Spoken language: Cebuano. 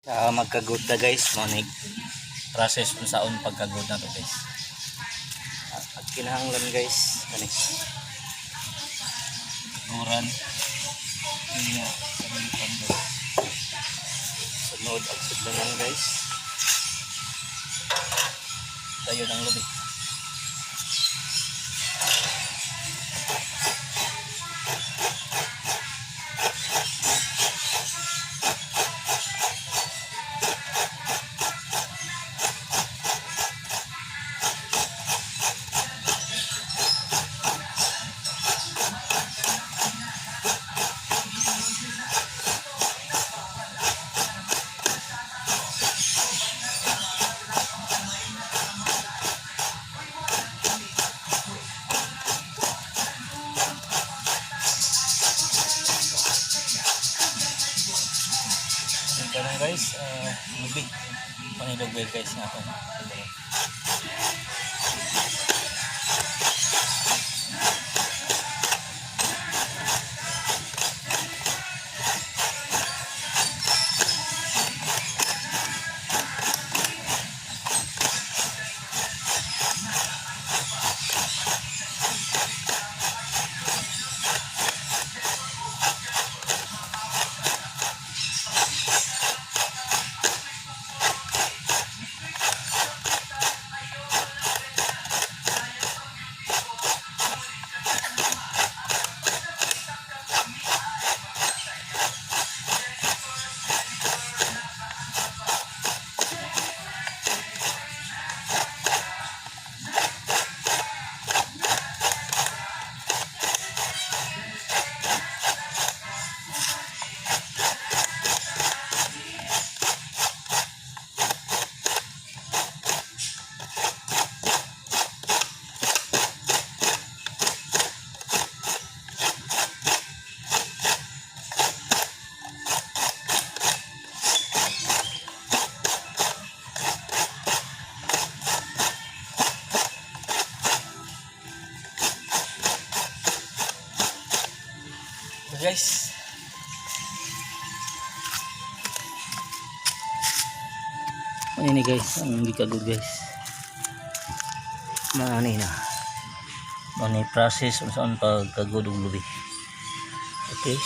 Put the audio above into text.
Sa magkagod ta, guys, mo ni process kung saon pagkagod na to, guys. At kinahanglan, guys, kani. Guran. Hindi na gamitan, guys. Sunod ang sudlanan, guys. Tayo ng lubi. Yun ka lang, guys, lubi. Panilog guys nga atong sudlanan. So, guys. Ano ni, guys, ang gikagod, guys. Maani na. Mao ni process kung saan pagkagod og lubi. Okay.